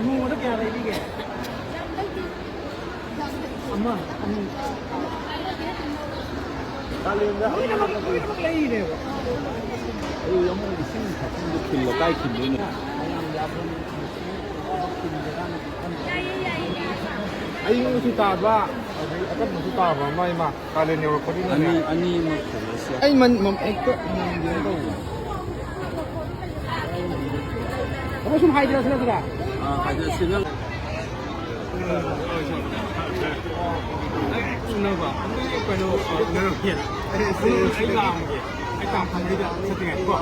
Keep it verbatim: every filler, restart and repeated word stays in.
ꯅꯣꯡꯃꯗ ꯀꯌꯥ ꯂꯩꯕꯤꯒꯦ? ꯑꯃ, ꯑꯅꯤ꯫ ꯀꯥꯂꯦꯟꯗ ꯂꯣꯏꯅꯃꯛ, ꯂꯣꯏꯅꯃꯛ ꯂꯩꯔꯦꯕ꯫ ꯑꯩ ꯑꯃꯨꯛ ꯏꯁꯤꯡ ꯊꯛꯐꯝꯗ ꯈꯤꯜꯂ ꯀꯥꯏ ꯈꯤꯟꯗꯣꯏꯅꯣ? ꯑꯌꯤꯡꯕꯁꯨ ꯇꯥꯕ, ꯑꯗꯩ ꯑꯀꯪꯕꯁꯨ ꯇꯥꯕ ꯑꯃ, ꯏꯃꯥ꯫ ꯀꯥꯂꯦꯟ ꯌꯧꯔꯛꯄꯅꯤꯅꯅꯦ꯫ ꯑꯅꯤ, ꯑꯅꯤꯃꯛ ꯐꯖꯁꯦ꯫ ꯑꯩ ꯃꯟ-, ꯃꯝ-, ꯍꯦꯛꯇ ꯉꯝꯗꯦꯅ ꯇꯧꯕ꯫ ꯑꯃ ꯁꯨꯝ ꯍꯥꯏꯗꯔꯁꯤ ꯅꯠꯇ꯭ꯔꯥ? ꯑꯥ, ꯍꯥꯏꯗꯔꯁꯤ ꯅꯪ꯫ ꯎꯅꯕ ꯀꯩꯅꯣ, ꯎꯅꯔꯝꯒꯦ꯫ ꯑꯩ ꯂꯥꯛꯑꯝꯒꯦ꯫ ꯑꯩ ꯇꯥꯡ ꯀꯨꯟꯃꯔꯤꯗ ꯆꯠꯇ꯭ꯔꯤꯉꯩꯗꯀꯣ꯫